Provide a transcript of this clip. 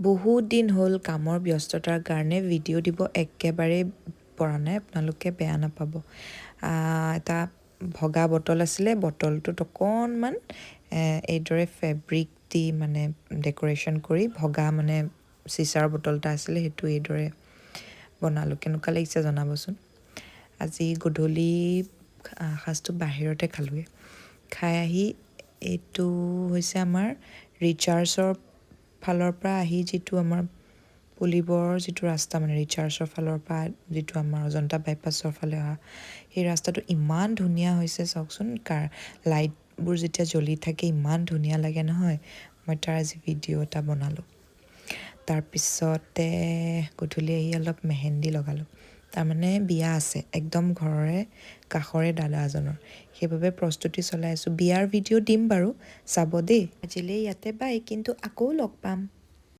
বহুত দিন হ'ল, কামৰ ব্যস্ততাৰ কাৰণে ভিডিঅ' দিব একেবাৰেই পৰা নাই। আপোনালোকে বেয়া নাপাব। এটা ভগা বটল আছিলে, বটলটোত অকণমান এইদৰে ফেব্ৰিক দি মানে ডেক'ৰেশ্যন কৰি, ভগা মানে চিচাৰ বটল এটা আছিলে, সেইটো এইদৰে বনালোঁ। কেনেকুৱা লাগিছে জনাবচোন। আজি গধূলি সাজটো বাহিৰতে খালোঁগৈ। খাই আহি এইটো হৈছে আমাৰ ৰিচাৰ্চৰ ফালৰ পৰা আহি যিটো আমাৰ পুলিবৰ যিটো ৰাস্তা, মানে ৰিচাৰ্চৰ ফালৰ পৰা যিটো আমাৰ অজন্তা বাইপাছৰ ফালে অহা সেই ৰাস্তাটো ইমান ধুনীয়া হৈছে। চাওকচোন, কাৰ লাইটবোৰ যেতিয়া জ্বলি থাকে, ইমান ধুনীয়া লাগে নহয়। মই তাৰ আজি ভিডিঅ' এটা বনালোঁ। তাৰপিছতে গধূলি আহি অলপ মেহেন্দি লগালোঁ। তাৰমানে বিয়া আছে, একদম ঘৰৰে কাষৰে দাদা এজনৰ, সেইবাবে প্ৰস্তুতি চলাই আছোঁ। বিয়াৰ ভিডিঅ' দিম বাৰু, চাব দেই। আজিলৈ ইয়াতে বাই, কিন্তু আকৌ লগ পাম।